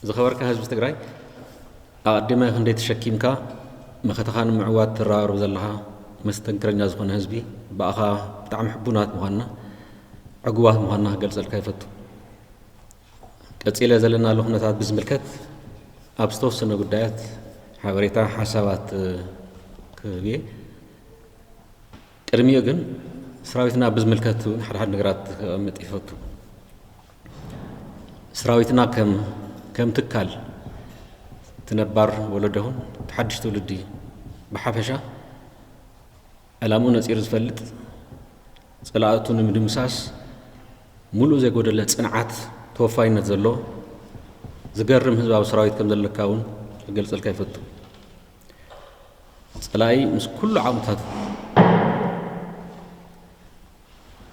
ዝኸበርካ ህዝቢ ትግራይ፣ ኣቐዲመ ክንደይ ተሸኪምካ መኸተኻ ንምዕዋት ትረባረብ ዘለኻ መስተንክረኛ ዝኾነ ህዝቢ፣ ብኣኻ ብጣዕሚ ሕቡናት ምዃንና፣ ዕጉባት ምዃንና ክገልጸልካ ይፈቱ። ቀጺለ ዘለናሉ ኩነታት ብዝምልከት ኣብ ዝተወሰነ ጉዳያት ሓበሬታ፣ ሓሳባት፣ እ፣ ክህብ እየ። ቅድሚኡ ግን ሰራዊትና ብዝምልከት እውን ሓደ ሓደ ነገራት ከቐምጥ ይፈቱ። ሰራዊትና ከም፣ ከም ትካል፣ እቲ ነባር ወለዶ ይኹን እቲ ሓድሽ ትውልዲ ብሓፈሻ ዕላምኡ ነጺሩ ዝፈልጥ፣ ጸላእቱ ንምድምሳስ ሙሉእ ዘይጎደለ ጽንዓት፣ ተወፋይነት ዘለዎ ዝገርም ህዝባዊ ሰራዊት ከም ዘለካ እውን ክገልጸልካ ይፈቱ። ጸላኢ ምስ ኩሉ ዓቕምታቱ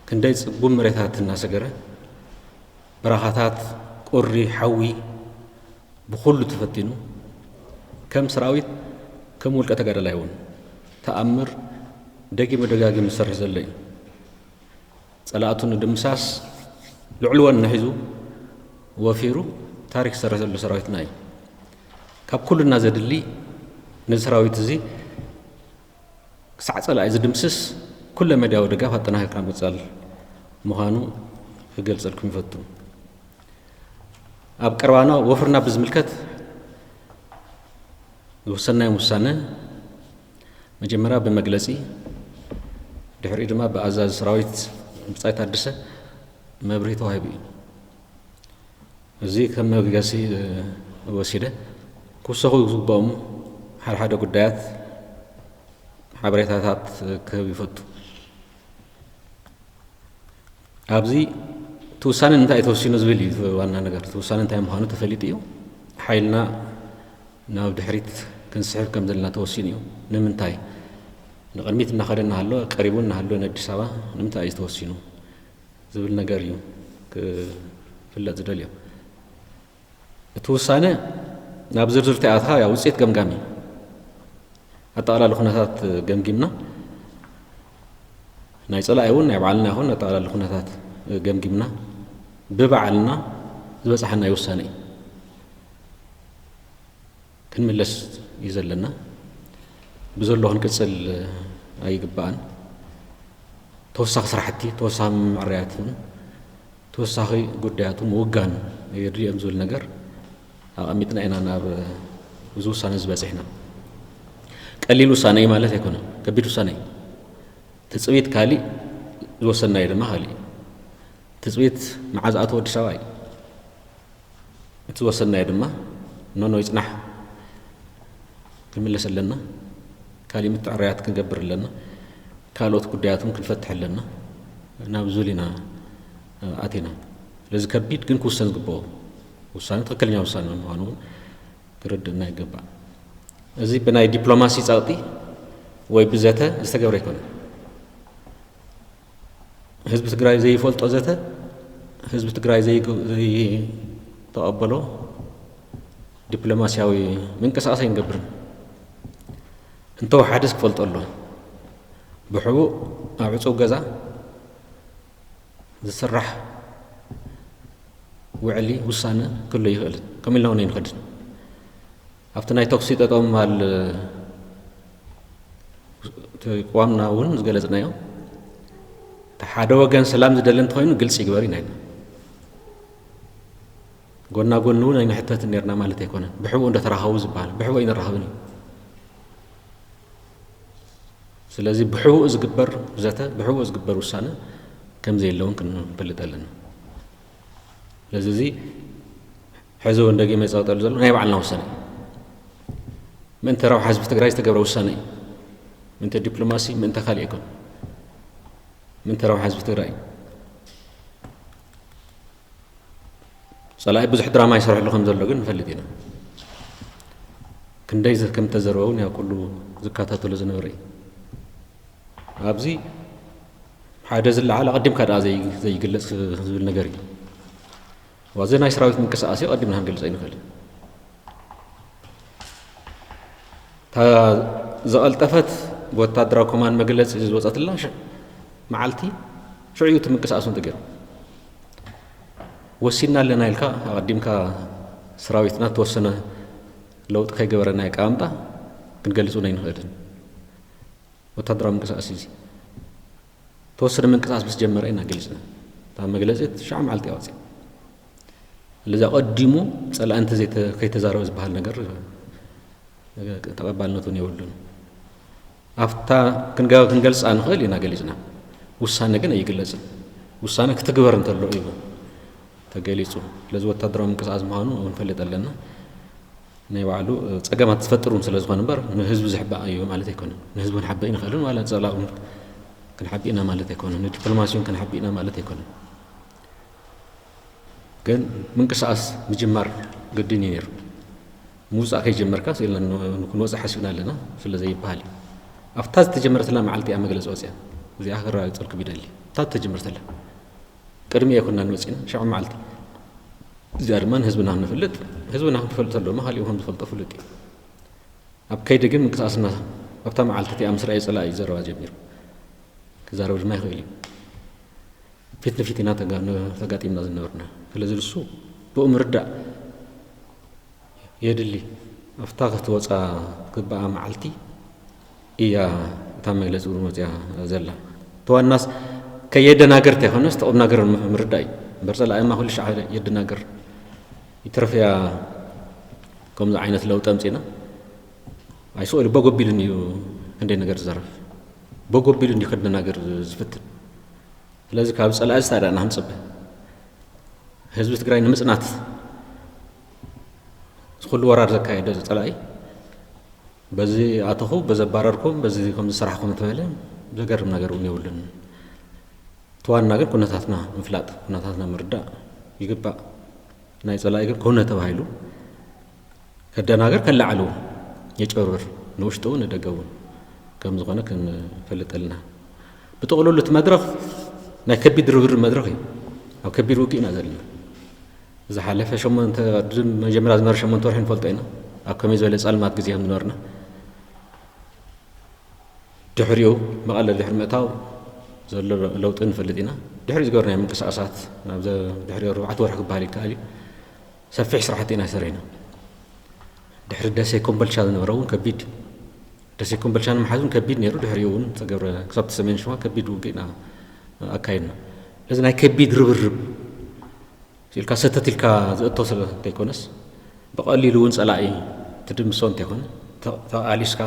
ክንደይ ጽጉም መሬታት እናሰገረ፣ በረኻታት፣ ቁሪ፣ ሓዊ ብኹሉ ተፈቲኑ፣ ከም ሰራዊት፣ ከም ውልቀ ተጋዳላይ እውን ተኣምር ደጊሙ ደጋጊሙ ዝሰርሕ ዘሎ እዩ። ጸላእቱ ንድምሳስ ልዕልወን ንሒዙ ወፊሩ ታሪክ ዝሰርሕ ዘሎ ሰራዊትና እዩ። ካብ ኩልና ዘድሊ ነዚ ሰራዊት እዚ ክሳዕ ጸላኢ ዝድምስስ ኩለ መዳያዊ ደጋፍ ኣጠናኺርካ ምቕጻል ምዃኑ ክገልጸልኩም ይፈቱ። ኣብ ቀረባና ወፍርና ብዝምልከት ዝወሰናዮም ውሳነ መጀመርያ ብመግለጺ፣ ድሕሪኡ ድማ ብኣዛዚ ሰራዊት ብጻይ ታደሰ መብርሂ ተዋሂቡ እዩ። እዚ ከም መበገሲ፣ እ፣ ወሲደ ክውሰኹ ዝግብኦም ሓደ ሓደ ጉዳያት ሓበሬታታት ክህብ ይፈቱ። ኣብዚ እቲ ውሳነ ንምንታይ እዩ ተወሲኑ ዝብል እዩ እቲ ዋና ነገር። እቲ ውሳነ እንታይ ምዃኑ ተፈሊጡ እዩ። ሓይልና ናብ ድሕሪት ክንስሕብ ከም ዘለና ተወሲኑ እዩ። ንምንታይ? ንቕድሚት እናኸደ እናሃሎ፣ ቀሪቡ እናሃሎ ንኣዲስ ኣበባ ንምንታይ እዩ ተወሲኑ ዝብል ነገር እዩ ክፍለጥ ዝደልዮ። እቲ ውሳነ ናብ ዝርዝር ተኣትኻ፣ ያው ውፅኢት ገምጋም እዩ። ኣጠቓላሊ ኩነታት ገምጊምና፣ ናይ ጸላኢ እውን ናይ ባዕልና ይኹን ኣጠቓላሊ ኩነታት ገምጊምና፣ ብባዕልና ዝበጻሓና እዩ ውሳነ እዩ። ክንምለስ እዩ ዘለና። ብዘሎ ክንቅጽል ኣይግባእን። ተወሳኺ ስራሕቲ፣ ተወሳኺ ምምዕርራያት እውን፣ ተወሳኺ ጉዳያት እውን ምውጋን የድልዮም ዝብል ነገር ኣቐሚጥና ኢና ናብ እዚ ውሳነ እዚ በጺሕና። ቀሊል ውሳነ እዩ ማለት ኣይኮነን፣ ከቢድ ውሳነ እዩ። ትጽቢት ካሊእ፣ ዝወሰናዮ ድማ ካሊእ እዩ። ትጽቢት መዓዝ ኣተወ ኣዲስ ኣበባ እዩ። እቲ ዝወሰናዮ ድማ፣ ኖኖ ይጽናሕ፣ ክንምለስ ኣለና፣ ካሊእ ምትዕርራያት ክንገብር ኣለና፣ ካልኦት ጉዳያት እውን ክንፈትሕ ኣለና፣ ናብ ዝብል ኢና ኣቲና። ስለዚ ከቢድ ግን ክውሰን ዝግብኦ ውሳነ፣ ትኽክለኛ ውሳነ ምዃኑ እውን ክርድእና ይግባእ። እዚ ብናይ ዲፕሎማሲ ጸቕጢ ወይ ብዘተ ዝተገብረ ኣይኮነን። ህዝቢ ትግራይ ዘይፈልጦ ዘተ፣ ህዝቢ ትግራይ ዘይግ-፣ ዘይተቐበሎ ዲፕሎማስያዊ ምንቅስቓስ ኣይንገብርን። እንተወሓደስ ክፈልጦ ኣሎ። ብሕቡእ ኣብ ዕጹው ገዛ ዝስራሕ ውዕሊ፣ ውሳነ ክህሉ ይኽእል። ከምኡ ኢልና እውን ኣይንኸድን። ኣብቲ ናይ ተኩሲ ጠጠው ምባል እቲ ቅዋምና እውን ዝገለጽናዮ፣ እቲ ሓደ ወገን ሰላም ዝደሊ እንተኾይኑ ግልጺ ይግበር ኢና ኢልና። ጎና ጎኒ እውን ኣይንሕተትን ነርና ማለት ኣይኮነን። ብሕቡእ እንደተራኸቡ ዝበሃል፣ ብሕቡእ ኣይንራኸብን እዩ። ስለዚ ብሕቡእ ዝግበር ዘተ፣ ብሕቡእ ዝግበር ውሳነ ከም ዘየለ እውን ክንፈልጥ ኣለና። ስለዚ እዚ ሕዚ እውን ደጊመ ዝጸቕጠሉ ዘሎ ናይ ባዕልና ውሳነ እዩ። ምእንተ ረብሓ ህዝቢ ትግራይ ዝተገብረ ውሳነ እዩ። ምእንተ ዲፕሎማሲ፣ ምእንተ ካልእ ኣይኮን። ምእንተ ረብሓ ህዝቢ ትግራይ እዩ። ጸላኢ ብዙሕ ድራማ ይሰርሐሉ ከም ዘሎ ግን ንፈልጥ ኢና። ክንደይ ዘ-፣ ከም ተዘረበ እውን ያው ኩሉ ዝከታተሎ ዝነበረ እዩ። ኣብዚ ሓደ ዝለዓል ኣቐዲምካ ደኣ ዘይ-፣ ዘይግለጽ ዝብል ነገር እዩ። ዋዚ ናይ ሰራዊት ምንቅስቃስ እዩ፣ ቀዲምና ክንገልጾ ኣይንኽእልን። እታ ዝቐልጠፈት ብወታደራዊ ኮማንድ መግለጺ ዝወጸትላ ሽ-፣ መዓልቲ ሽዑ እዩ እቲ ምንቅስቃስ እውን ተገይሩ። ወሲና ኣለና ኢልካ ኣቐዲምካ ሰራዊትና ተወሰነ ለውጢ ከይገበረ ናይ ኣቀማምጣ ክንገልጽ እውን ኣይንኽእልን። ወታደራዊ ምንቅስቃስ እዚ ተወሰነ ምንቅስቃስ ምስ ጀመረ ኢና ገሊጽና። እታ መግለጺ ትሽዓ መዓልቲ ኣወጺኣ። ስለዚ ኣቐዲሙ ጸላኢ እንተ ዘይተ-፣ ከይተዛረበ ዝበሃል ነገር ተቐባልነት እውን የብሉን። ኣብታ ክንገ-፣ ክንገልጻ ንኽእል ኢና ገሊጽና። ውሳነ ግን ኣይግለጽን። ውሳነ ክትግበር እንተሎ እዩ ተገሊጹ። ስለዚ ወታደራዊ ምንቅስቃስ ምዃኑ እውን ንፈልጥ ኣለና። ናይ ባዕሉ፣ እ፣ ጸገማት ዝፈጥር እውን ስለ ዝኾነ እምበር ንህዝቢ ዝሕባእ እዩ ማለት ኣይኮነን። ንህዝቢ ክንሓብእ ኣይንኽእልን፣ ዋላ ጸላኢ እውን ክንሓብእ ኢና ማለት ኣይኮነን። ንዲፕሎማሲ እውን ክንሓብእ ኢና ማለት ኣይኮነን። ግን ምንቅስቃስ ምጅማር ግድን እዩ ነይሩ። ምውጻእ ከይጀመርካ ስኢልና ን-፣ ክንወጽእ ሓሲብና ኣለና ስለ ዘይበሃል እዩ። ኣብታ ዝተጀመረትላ መዓልቲ እያ መግለጺ ወጽያ። እዚኣ ክረጋግጸልኩም ይደሊ። ኣብታ ዝተጀመረትላ። ቅድሚ እየ ኩና ንወጺና፣ ሽዑ መዓልቲ። እዚኣ ድማ ንህዝብና ንፍልጥ፣ ህዝብና ክንፈልጥ ኣለዎ፣ ካሊኡ ከም ዝፈልጦ ፍሉጥ እዩ። ኣብ ከይዲ ግን ምንቅስቃስና ኣብታ መዓልቲ እቲኣ ምስ ረኣየ ጸላኢ እዩ ዘረባ ጀሚሩ። ክዛረብ ድማ ይኽእል እዩ። ፊት ንፊት ኢና ተጋ-፣ ነ-፣ ተጋጢምና ዝነበርና። ስለዚ ንሱ ብኡ ምርዳእ የድሊ። ኣብታ ክትወጻ ትግባኣ መዓልቲ እያ እታ መግለጺ እውን ወጺኣ ዘላ። እቲ ዋናስ ከየደናገር እንተይኮነስ፣ እቲ ቁም ነገር ም-፣ ምርዳእ እዩ። እምበር ጸላኢማ ኩሉ ሻዕ የደናግር። ይትረፍ እያ ከምዚ ዓይነት ለውጢ ኣምጺና። ኣይስእሉ በጎ ኣቢሉን እዩ ክንደይ ነገር ዝዘርፍ። በጎ ኣቢሉን እዩ ከደናግር ዝፍትን። ስለዚ ካብ ጸላኢ እዚ እንታይ ደኣ ኢና ክንጽበ? ህዝቢ ትግራይ ንምጽናት እዚ ኩሉ ወራር ዘካየደ እዚ ጸላኢ በዚ ኣተኹ፣ በዚ ኣባረርኩም፣ በዚ ከምዚ ሰራሕኩም ተባሂለ ዘገርም ነገር እውን የብሉን። እቲ ዋና ግን ኩነታትና ምፍላጥ፣ ኩነታትና ምርዳእ ይግባእ። ናይ ጸላኢ ግን ኮነ ተባሂሉ ከደናግር ከለዓሉ የጭበርብር፣ ንውሽጡ እውን ንደገ እውን ከም ዝኾነ ክንፈልጥ ኣለና። ብጥቕልሉ እቲ መድረኽ ናይ ከቢድ ርብርብ መድረኽ እዩ። ኣብ ከቢድ ውግእ ኢና ዘለና። ዝሓለፈ ሸሞንተ፣ ቅድም መጀመርያ ዝነበረ ሸሞንተ ወርሒ ንፈልጦ ኢና፣ ኣብ ከመይ ዝበለ ጸልማት ግዜ ከም ዝነበርና። ድሕሪኡ መቐለ ድሕሪ ምእታው ዘሎ ለውጢ ንፈልጥ ኢና። ድሕሪኡ ዝገበርናዮ ምንቅስቃሳት፣ ናብ ዘ-፣ ድሕሪ ኣርባዕተ ወርሒ ክበሃል ይከኣል እዩ። ሰፊሕ ስራሕቲ ኢና ሰሪሕና። ድሕሪ ደሴ ኮምቦልቻ ዝነበረ እውን ከቢድ፣ ደሴ ኮምቦልቻ ንምሓዝ እውን ከቢድ ነይሩ። ድሕሪኡ እውን ዝተገብረ ክሳብ ሰሜን ሸዋ ከቢድ ውግእ ኢና ኣካይድና። እዚ ናይ ከቢድ ርብርብ ኢልካ ሰተት ኢልካ ዝእቶ ስለ እንተይኮነስ፣ ብቐሊሉ እውን ጸላኢ ትድምሶ እንተይኮነ፣ ተ-፣ ተቓሊስካ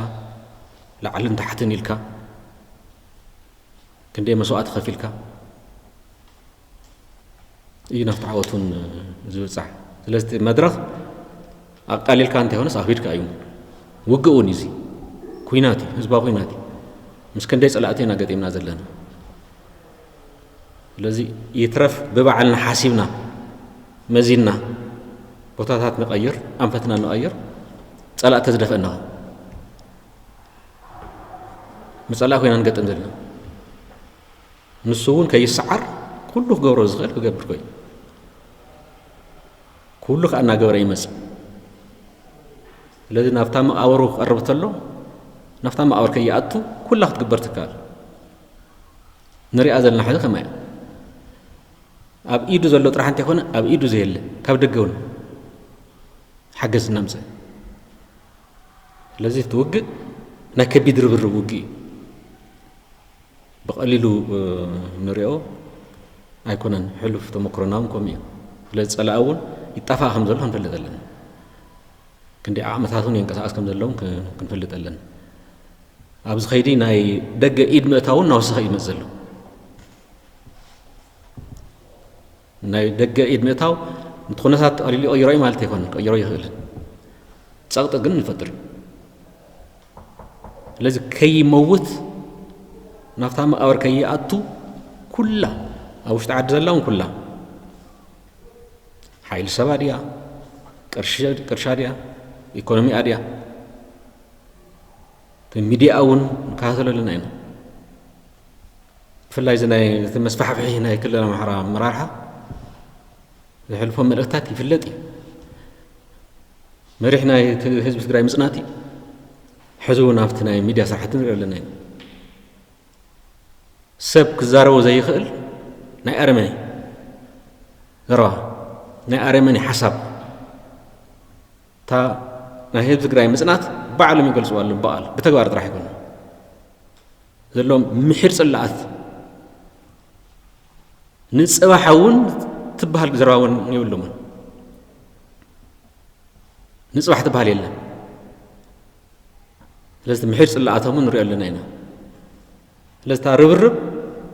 ላዕልን ታሕትን ኢልካ ክንደይ መስዋእቲ ከፊልካ እዩ ናብቲ ዓወት እውን ዝብጻሕ። ስለዚ እቲ መድረኽ ኣቃሊልካ እንተይኮነስ ኣኺድካ እዩ። ውግእ እውን እዩ እዚ። ኲናት እዩ፣ ህዝባዊ ኲናት እዩ። ምስ ክንደይ ጸላእቲ ኢና ገጢምና ዘለና። ስለዚ ይትረፍ ብባዕልና ሓሲብና፣ መዚንና፣ ቦታታት ንቐይር፣ ኣንፈትና ንቐይር፣ ጸላእ ተዝደፈእና። ምስ ጸላእ ኮይና ንገጥም ዘለና። ንሱ እውን ከይሰዓር ኩሉ ክገብሮ ዝኽእል ክገብር ኮይኑ። ኩሉ ከኣ እናገበረ ይመጽእ። ስለዚ ናብታ መቓብሩ ክቐርብ ተሎ፣ ናብታ መቓብር ከይኣቱ ኩላ ክትግበር ትከኣል። ንሪኣ ዘለና ሕዚ ከማይ እያ። ኣብ ኢዱ ዘሎ ጥራሕ እንተይኮነ፣ ኣብ ኢዱ ዘየለ፣ ካብ ደገ እውን ሓገዝ እናምጸ። ስለዚ እቲ ውግእ ናይ ከቢድ ርብርብ ውግእ እዩ። ብቐሊሉ፣ እ፣ ንሪኦ ኣይኮነን። ሕሉፍ ተመክሮና እውን ከምኡ እዩ። ስለዚ ጸላኢ እውን ይጣፋእ ከም ዘሎ ክንፈልጥ ኣለና። ክንደይ ዓቕምታት እውን የንቀሳቐስ ከም ዘለውን ክ-፣ ክንፈልጥ ኣለና። ኣብዚ ኸይዲ ናይ ደገ ኢድ ምእታው እውን እናወሰኸ እዩ ዝመጽእ ዘሎ። ናይ ደገ ኢድ ምእታው ነቲ ኩነታት ቀሊሉ ይቕይሮ እዩ ማለት ኣይኮነን፣ ክቕይሮ ይኽእልን። ጸቕጢ ግን ይፈጥር እዩ። ስለዚ ከይመውት፣ ናብታ መቓብር ከይኣቱ ኩላ፣ ኣብ ውሽጢ ዓዲ ዘላ እውን ኩላ፣ ሓይሊ ሰባ ድያ፣ ቅርሺ፣ ቅርሻ ድያ፣ ኢኮኖሚኣ ድያ፣ እቲ ሚዲያ እውን ንከታተሎ ኣለና ኢና። ብፍላይ እዚ ናይ፣ እቲ መስፋሕፍሒ ናይ ክልል ኣምሓራ ኣመራርሓ ዘሕልፎ መልእኽታት ይፍለጥ እዩ። መሪሕ ናይ ህዝቢ ትግራይ ምፅናት እዩ። ሕዚ እውን ኣብቲ ናይ ሚድያ ስራሕቲ ንሪኦ ኣለና ኢና። ሰብ ክዛረቦ ዘይኽእል ናይ ኣረመኔ ዘረባ፣ ናይ ኣረመኔ ሓሳብ፣ እታ ናይ ህዝቢ ትግራይ ምፅናት ባዕሎም ይገልፅዋ ኣለዉ ብቓል፣ ብተግባር ጥራሕ ኣይኮነ ዘለዎም። ምሒር ፅላኣት፣ ንፅባሕ እውን ትበሃል ዘረባ እውን የብሎምን። ንፅባሕ ትበሃል የለን። ስለዚ ምሒር ፅላኣቶም ንሪኦ ኣለና ኢና። ስለዚ እታ ርብርብ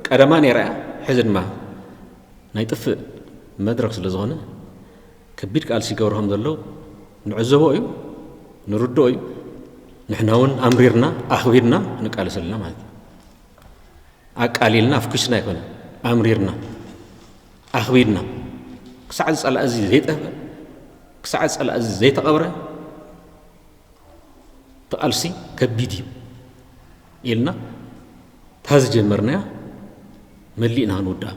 ቀደማ ነይራ እያ፣ ሕዚ ድማ ናይ ጥፍእ መድረክ ስለ ዝኾነ ከቢድ ቃልሲ ይገብሩ ከም ዘለዉ ንዕዘቦ እዩ፣ ንርድኦ እዩ። ንሕና እውን ኣምሪርና ኣኽቢድና ንቃለስ ኣለና ማለት እዩ። ኣቃሊልና ኣፍኲስና ኣይኮነ፣ ኣምሪርና ኣኽቢድና፣ ክሳዕ እዚ ጸላኢ እዚ ዘይጠፍአ፣ ክሳዕ እዚ ጸላኢ እዚ ዘይተቐብረ፣ እቲ ቃልሲ ከቢድ እዩ ኢልና፣ እታ ዝጀመርናያ መሊእና ክንውድኣ፣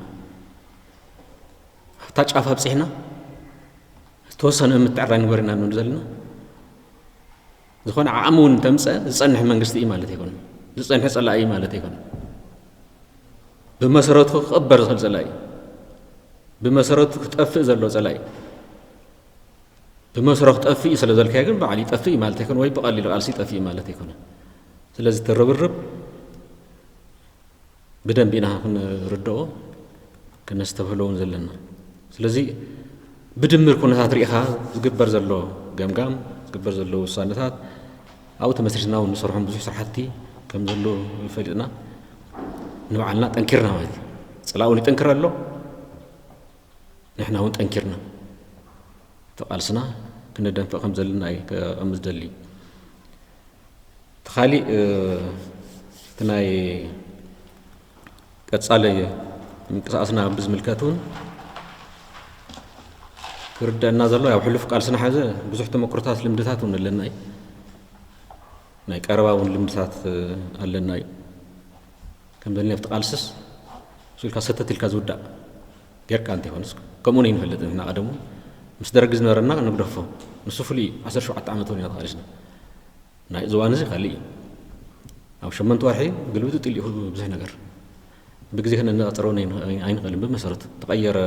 ኣብታ ጫፍ ኣብጺሕና፣ ዝተወሰነ ምትዕራይ ንግበር ኢና ንብል ዘለና። ዝኾነ ዓቕሚ እውን እንተምፀ ዝፀንሕ መንግስቲ እዩ ማለት ኣይኮነን። ዝፀንሕ ፀላኢ እዩ ማለት ኣይኮነን። ብመሰረቱ ክቕበር ዝኽእል ፀላኢ እዩ። ብመሰረቱ ክጠፍእ ዘለዎ ፀላኢ እዩ። ብመሰረቱ ክጠፍእ እዩ ስለ ዘልካዮ ግን በዓል ይጠፍእ እዩ ማለት ኣይኮነ፣ ወይ ብቐሊሉ ቃልሲ ይጠፍእ እዩ ማለት ኣይኮነ። ስለዚ እቲ ርብርብ ብደንቢ ኢና ክንርድኦ፣ ክነስተብህሎ እውን ዘለና። ስለዚ ብድምር ኩነታት ርኢኻ ዝግበር ዘሎ ገምጋም፣ ዝግበር ዘሎ ውሳነታት፣ ኣብኡ ተመስሪትና እውን ንሰርሖም ብዙሕ ስራሕቲ ከም ዘሎ ፈሊጥና፣ ንባዕልና ጠንኪርና ማለት እዩ። ጸላኢ እውን ይጠንክር ኣሎ፣ ንሕና እውን ጠንኪርና እቲ ቃልስና ክነደንፍዕ ከም ዘለና እዩ ከቐምጥ ዝደሊ። እቲ ካሊእ፣ እ፣ እቲ ናይ ቀጻሊ ምንቅስቃስና ብዝምልከት እውን ክርደአና ዘሎ፣ ያው ሕሉፍ ቃልስና ሓዘ ብዙሕ ተመክሮታት፣ ልምድታት እውን ኣለና እዩ። ናይ ቀረባ እውን ልምድታት፣ እ፣ ኣለና እዩ። ከም ዘለ ኣብቲ ቃልስስ እሱ ኢልካ ሰተት ኢልካ ዝውዳእ ጌርካ እንተይኮነስ፣ ከምኡ ንፈልጥ ንሕና ቀደሙ ምስ ደርጊ ዝነበረና ንግደፎ። ንሱ ፍሉይ እዩ። ዓሰርተ ሸውዓተ ዓመት እውን ኢና ተቓሊስና። ናይ እዚ እዋን እዚ ካልእ እዩ። ኣብ ሸሞንተ ወርሒ ግልብጥጥ ኢሉ ይኹን ብዙሕ ነገር ብግዜ ክነነጻጽሮ ኣይን-፣ ኣይንኽእልን። ብመሰረቱ ተቐየረ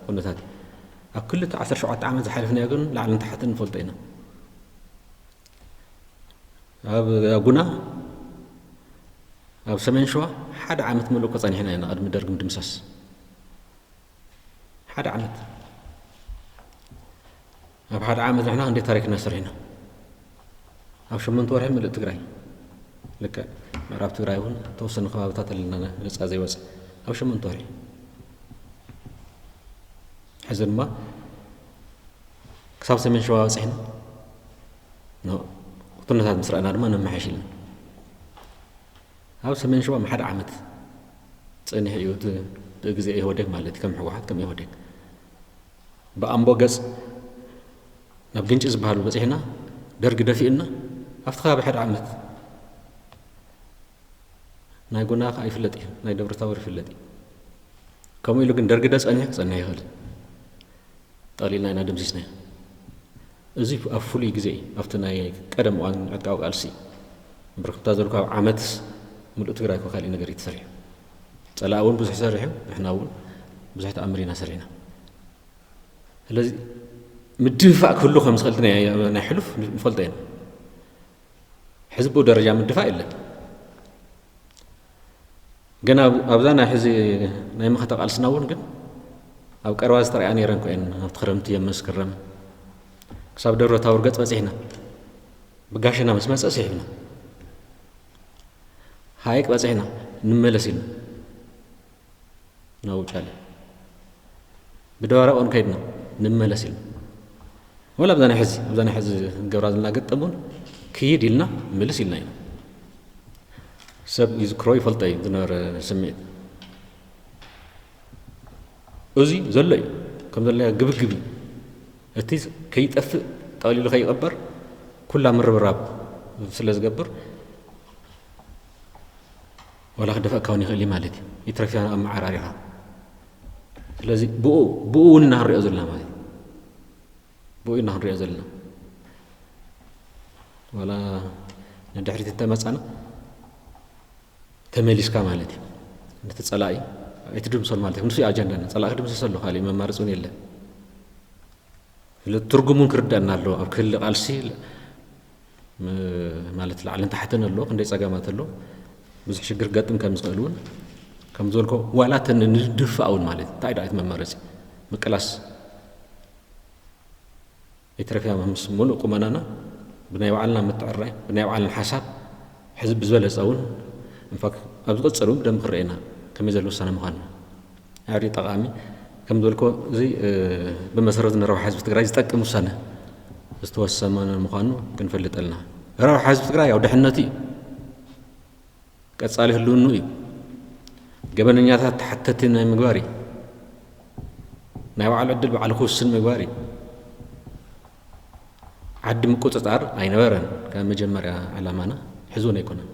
ኩነታት እዩ። ኣብ ክልተ ዓሰርተ ሸውዓተ ዓመት ዝሓለፍናዮ ግን ላዕልን ታሕትን ንፈልጦ ኢና። ኣብ ጉና፣ ኣብ ሰሜን ሸዋ ሓደ ዓመት ምሉእ እኮ ጸኒሕና ኢና ቅድሚ ደርጊ ምድምሳስ። ሓደ ዓመት። ኣብ ሓደ ዓመት ንሕና ክንደይ ታሪክና ሰሪሕና። ኣብ ሸሞንተ ወርሒ ምልእ ትግራይ። ልክዕ ምዕራብ ትግራይ እውን ተወሰኑ ከባብታት ኣለና ነፃ ዘይወፀ። ኣብ ሸሞንተ ወርሒ። ሕዚ ድማ ክሳብ ሰሜን ሸዋ በፂሕና። ኖ፣ ኩነታት ምስ ረኣና ድማ ነመሓይሽ ኢልና። ኣብ ሰሜን ሸዋ ሓደ ዓመት ጸኒሑ እዩ፣ እቲ ብግዜ ኢህወዴግ ማለት እዩ፣ ከም ህወሓት፣ ከም ኢህወዴግ። ብኣምቦ ገጽ ናብ ግንጪ ዝበሃል በጺሕና፣ ደርጊ ደፊኡና፣ ኣብቲ ከባቢ ሓደ ዓመት። ናይ ጉና ከኣ ይፍለጥ እዩ፣ ናይ ደብረ ታቦር ይፍለጥ እዩ። ከምኡ ኢሉ ግን ደርጊ ዶ ጸኒሑ ክጸንሕ ይኽእል? ጠቕሊልና ኢና ደምሲስናዮ። እዚ ኣብ ፍሉይ ግዜ እዩ፣ ኣብቲ ናይ ቀደም እዋን ዕጥቃዊ ቃልሲ። እምበር ከምታ ዘልኩ ኣብ ዓመትስ ምሉእ ትግራይ እኮ ካሊእ ነገር እዩ ተሰሪሑ። ጸላኢ እውን ብዙሕ ሰሪሑ፣ ንሕና እውን ብዙሕ ተኣምር ኢና ሰሪሕና። ስለዚ ምድፍፋእ ክህሉ ከም ዝኽእል ናይ፣ ናይ ሕሉፍ ንፈልጦ ኢና። ሕዚ ብኡ ደረጃ ምድፋእ የለን። ግን ኣብ-፣ ኣብዛ ናይ ሕዚ ናይ መኸተ ቃልስና እውን ግን ኣብ ቀረባ ዝተረኣያ ነይረን እኮ እየን። ኣብቲ ክረምቲ እዮም መስከረም ክሳብ ደብረ ታቦር ገጽ በጺሕና። ብጋሸና ምስ መጸ ስሒብና። ሃይቅ በጺሕና፣ ንመለስ ኢልና ናብ ውጫሌ። ብደባርቅ እውን ከይድና፣ ንመለስ ኢልና። ወላ ኣብዛ ናይ ሕዚ፣ ኣብዛ ናይ ሕዚ ንገብራ ዘለና ገጠም እውን ክይድ ኢልና፣ ምልስ ኢልና ኢና። ሰብ ይዝክሮ ይፈልጦ እዩ ዝነበረ ስምዒት። እዚ ዘሎ እዩ፣ ከም ዘሎ ግብግብ እዩ። እቲ ከይጠፍእ፣ ጠቕሊሉ ከይቕበር፣ ኩላ ምርብራብ ስለ ዝገብር፣ ዋላ ክደፍኣካ እውን ይኽእል እዩ ማለት እዩ። ይትረፍ ኣመዓራሪኻ። ስለዚ ብኡ፣ ብኡ እውን ኢና ንሪኦ ዘለና ማለት እዩ። ብኡ ኢና ክንሪኦ ዘለና። ዋላ ንድሕሪት እንተመጻና ተመሊስካ ማለት እዩ። ነቲ ጸላኢ ኣይትድምሰሉ ማለት እዩ። ንሱ እዩ ኣጀንዳና። ጸላኢ ክድምሰስ ኣሎ፣ ካልእ መማረጺ እውን የለን። ስለ ትርጉሙን ክርደአና ኣለዎ። ኣብ ክሊ ቃልሲ ም-፣ ማለት ላዕልን ታሕትን ኣሎ፣ ክንደይ ጸገማት ኣሎ፣ ብዙሕ ሽግር ክገጥም ከም ዝኽእል እውን ከም ዝበልኮ፣ ዋላ እተን ንድፋእ እውን ማለት እዩ። እንታይ ደኣ እቲ መማረጺ? ምቅላስ ኣይትረፍያ ምስ ሙሉእ ቁመናና ብናይ ባዕልና ምትዕርራይ፣ ብናይ ባዕልና ሓሳብ፣ ሕዚ ብዝበለጸ እውን፣ ኢንፋክት፣ ኣብ ዝቕጽል እውን ብደንቢ ክረአየና ከመይ ዘሎ ውሳነ ምዃኑ። ኣሪ ጠቓሚ፣ ከም ዝበልኮ፣ እዚ፣ እ፣ ብመሰረት ንረብሓ ህዝቢ ትግራይ ዝጠቅም ውሳነ ዝተወሰነ ምዃኑ ክንፈልጥ ኣለና። ረብሓ ህዝቢ ትግራይ ያው ድሕነቱ እዩ። ቀጻሊ ህልውኑ እዩ። ገበነኛታት ተሓተቲ ናይ ምግባር እዩ። ናይ ባዕሉ ዕድል ባዕሉ ክውስን ምግባር እዩ። ዓዲ ምቁጽጻር ኣይነበረን ካብ መጀመርያ ዕላማና፣ ሕዚ እውን ኣይኮነን።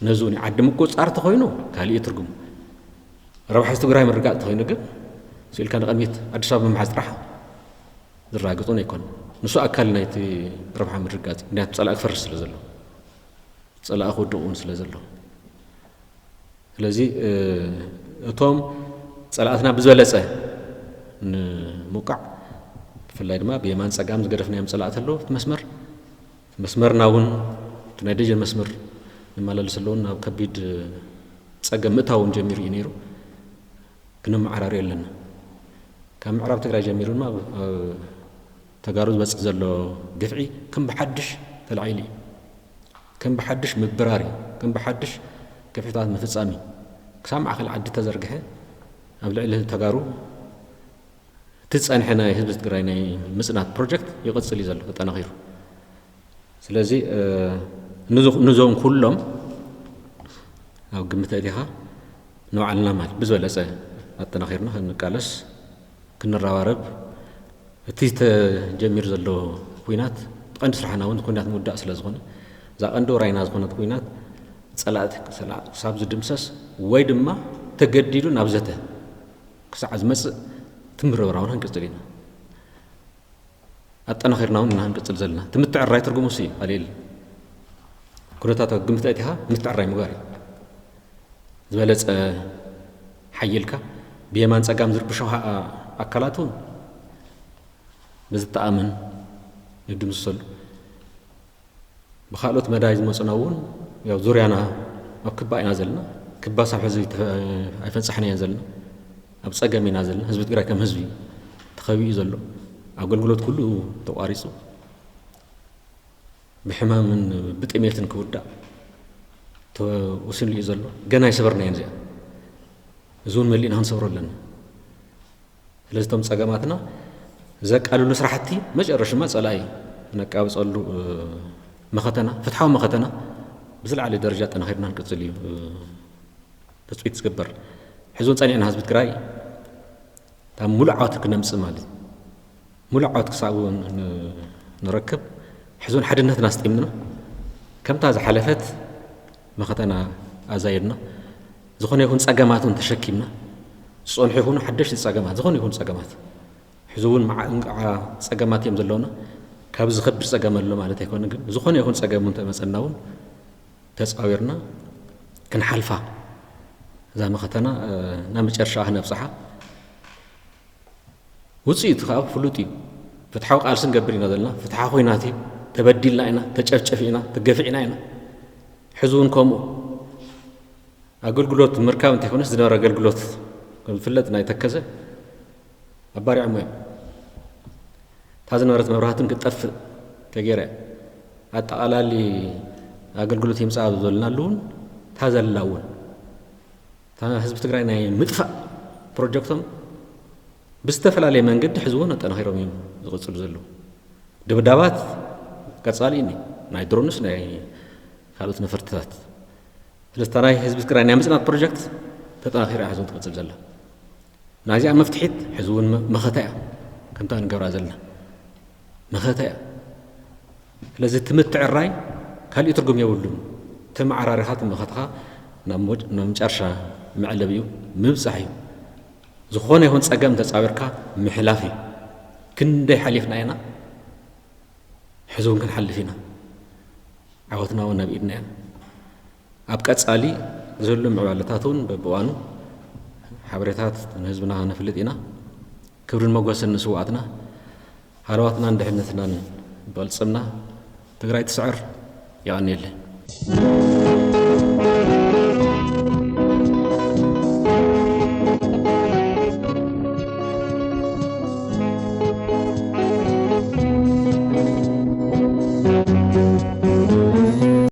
ነዚ እውን ዓዲ ምቁጽጻር ተኾይኑ ካልእ እዩ ትርጉሙ። ረብሓ ህዝቢ ትግራይ ምርጋጥ ተኾይኑ ግን፣ ስኢልካ ንቐድሚት ኣዲስ ኣበባ ምሓዝ ጥራሕ ዝራግጥ እውን ኣይኮነን። ንሱ ኣካል ናይቲ ረብሓ ምርጋጥ እዩ። ምክንያቱ ጸላኢ ክፈርስ ስለ ዘሎ፣ ጸላኢ ክውድቕ እውን ስለ ዘሎ። ስለዚ፣ እ፣ እቶም ጸላእትና ብዝበለጸ ንምውቃዕ፣ ብፍላይ ድማ ብየማን ጸጋም ዝገደፍናዮም ጸላእቲ ኣለዉ። እቲ መስመር፣ እቲ መስመርና እውን፣ እቲ ናይ ደጀን መስመር ንመላለስ ኣለውን ናብ ከቢድ ጸገም ምእታው እውን ጀሚሩ እዩ ነይሩ። ክንመዓራርዮ ኣለና። ካብ ምዕራብ ትግራይ ጀሚሩ ድማ ኣብ፣ ኣብ ተጋሩ ዝበጽሕ ዘሎ ግፍዒ ከም ብሓድሽ ተላዒሉ እዩ። ከም ብሓድሽ ምብራር እዩ። ከም ብሓድሽ ግፍዕታት ምፍጻም እዩ። ክሳብ ማእከል ዓዲ ተዘርግሐ ኣብ ልዕሊ ተጋሩ እቲ ዝጸንሐ ናይ ህዝቢ ትግራይ ናይ ምጽናት ፕሮጀክት ይቕጽል እዩ ዘሎ ተጠናኺሩ። ስለዚ፣ እ፣ ንዞ-፣ ንዞም ኩሎም ኣብ ግምት ኣእቲኻ ንባዕልና ማለት ብዝበለጸ ኣጠናኺርና ክንቃለስ፣ ክንረባረብ፣ እቲ ተጀሚሩ ዘሎ ኲናት፣ ቀንዲ ስራሕና እውን ኲናት ምውዳእ ስለ ዝኾነ፣ እዛ ቀንዲ ወራይና ዝኾነት ኲናት ጸላእቲ ክሰላ-፣ ክሳብ ዝድምሰስ ወይ ድማ ተገዲዱ ናብ ዘተ ክሳዕ ዝመጽእ፣ እቲ ምርብራብና ክንቅጽል ኢና። ኣጠናኺርና እውን ኢና ክንቅጽል ዘለና። እቲ ምትዕርራይ ትርጉሙ እሱ እዩ፣ ካልእ የለን። ኩነታት ኣብ ግምት ኣእቲኻ ምትዕርራይ ምግባር እዩ። ዝበለጸ ሓይልካ ብየማን ጸጋም ዝርብሹኻ ኣካላት እውን ብዝተኣመን ይድምስሰሉ። ብኻልኦት መዳይ ዝመጹና እውን ያው ዙርያና ኣብ ክባ ኢና ዘለና። ክባ ሳብ ሕዚ ኣይተ-፣ ኣይፈንጻሕናዮን ዘለና። ኣብ ጸገም ኢና ዘለና። ህዝቢ ትግራይ ከም ህዝቢ ተኸቢኡ ዘሎ፣ ኣገልግሎት ኩሉ ተቋሪጹ፣ ብሕማምን ብጥሜትን ክውዳእ ተወሲኑ እዩ ዘሎ። ገና ኣይሰበርናዮን እዚኣ። እዚ እውን መሊእና ክንሰብሮ ኣለና። ስለዚ እቶም ጸገማትና ዘቃልሉ ስራሕቲ መጨረሽማ ጸላኢ ነቃብጸሉ፣ እ፣ መኸተና፣ ፍትሓዊ መኸተና ብዝለዓለ ደረጃ ኣጠናኺርና ክንቅጽል እዩ፣ እ፣ ትጽቢት ዝግበር። ሕዚ እውን ጸኒዕና ህዝቢ ትግራይ ካብ ሙሉእ ዓወት ክነምጽእ ማለት እዩ። ሙሉእ ዓወት ክሳብ እውን ን-፣ ንረክብ፣ ሕዚ እውን ሓድነትና ኣስጢምና፣ ከምታ ዝሓለፈት መኸተና ኣዛይድና፣ ዝኾነ ይኹን ጸገማት እውን ተሸኪምና፣ ዝጸንሑ ይኹኑ ሓደሽቲ ጸገማት፣ ዝኾነ ይኹን ጸገማት፣ ሕዚ እውን መዓ-፣ እንቃዓ ጸገማት እዮም ዘለውና። ካብዚ ዝኸብድ ጸገም ኣሎ ማለት ኣይኮነ፣ ግን ዝኾነ ይኹን ጸገም እውን ተመጸና እውን ተጻዊርና ክንሓልፋ፣ እዛ መኸተና፣ እ፣ ናብ መጨረሻ ክነብጽሓ። ውጽኢቱ ከዓ ፍሉጥ እዩ። ፍትሓዊ ቃልሲ ንገብር ኢና ዘለና። ፍትሓዊ ኹናት እዩ። ተበዲልና ኢና፣ ተጨፍጨፊ ኢና፣ ተገፊዕና ኢና። ሕዚ እውን ከምኡ። ኣገልግሎት ምርካብ እንተይኮነስ ዝነበረ ኣገልግሎት ከም ዝፍለጥ ናይ ተከዘ ኣባሪዖሞ እዮም። እታ ዝነበረት መብራህትን ክትጠፍእ ተገይራ እያ። ኣጠቓላሊ ኣገልግሎት የምፅኣ ዘለናሉ እውን እታ ዘላ እውን እታ ህዝቢ ትግራይ ናይ ምጥፋእ ፕሮጀክቶም ብዝተፈላለየ መንገዲ ሕዚ እውን ኣጠናኺሮም እዮም ዝቕፅሉ ዘለዉ። ድብዳባት ቀፃሊ እዩ፣ ናይ ድሮንስ ናይ ካልኦት ነፈርትታት። ስለዚ እታ ናይ ህዝቢ ትግራይ ናይ ምፅናት ፕሮጀክት ተጠናኺራ እያ ሕዚ እውን ትቕፅል ዘላ። ናዚኣ መፍትሒት ሕዚ እውን መ-፣ መኸታ እያ፣ ከምታ ንገብራ ዘለና መኸታ እያ። ስለዚ እቲ ምትዕራይ ካሊእ ትርጉም የብሉን። እቲ መዓራሪኻ እቲ መኸትኻ ናብ ሞ-፣ ናብ መጨረሻ መዕለቢኡ ምብፃሕ እዩ። ዝኾነ ይኹን ፀገም ተፃዊርካ ምሕላፍ እዩ። ክንደይ ሓሊፍና ኢና፣ ሕዚ እውን ክንሓልፍ ኢና። ዓወትና እውን ኣብ ኢድና ኢና። ኣብ ቀጻሊ ዘሎ ምዕባለታት እውን በብእዋኑ ሓበሬታት ንህዝብና ነፍልጥ ኢና። ክብርን መጎስን ንስዋኣትና፣ ሃለዋትናን ድሕነትናን ብቕልጽምና። ትግራይ ትስዕር። የቐንየለይ።